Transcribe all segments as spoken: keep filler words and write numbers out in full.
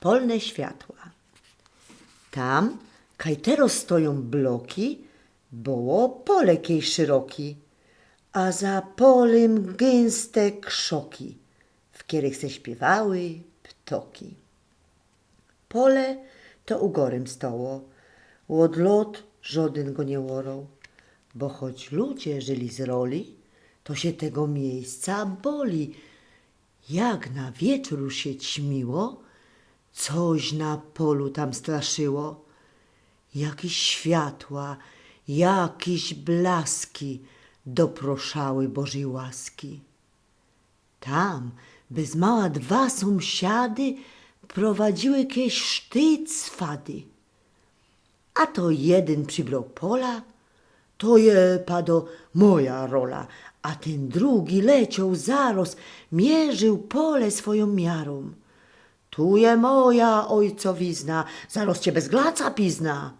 Polne światła. Tam, kaj teroz stojōm bloki, było pole kej szeroki, a za polym gynste krzoki, w kerych se śpiywały ptoki. Pole to u gorym stało, ôd lot żodyn go niy ôroł, bo choć ludzie żyli z roli, to sie tego miyjsca boli. Jak na wieczōr już sie ćmiło, coś na polu tam straszyło. Jakeś światła, jakeś blaski doproszały Bożej łaski. Tam bez mała dwa sōmsiady prowadziły keś sztyc swady. A to jedyn przibroł pola, to je, pado, moja rola, a tyn drugi lecioł zaroz, mierził pole swojōm miarōm. Tu je moja ôjcowizna, zaroz cie bez glaca pizna.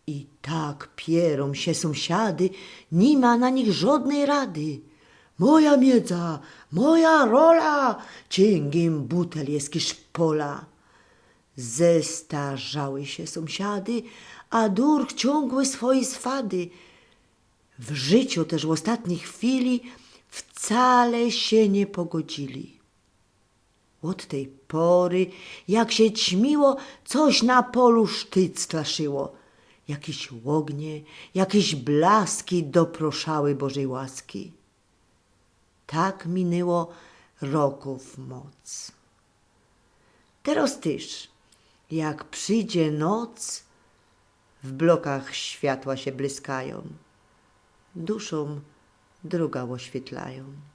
I tak pierōm sie sōmsiady, ni ma na nich żodnyj rady. Moja miedza, moja rola, ciyngiym butelieski szpola. Zestarzały sie sōmsiady, a durch ciōngły swoje swady. W życiu tyż w ôstatnij chwili wcale sie niy pogodzili. Ôd tyj pory, jak sie ćmiło, coś na polu sztyc straszyło. Jakeś ôgnie, jakeś blaski doproszały Bożej łaski. Tak minyło rokōw moc. Teroz tyż, jak przidzie noc, w blokach światła sie błyskajōm, duszōm droga ôświytlajōm.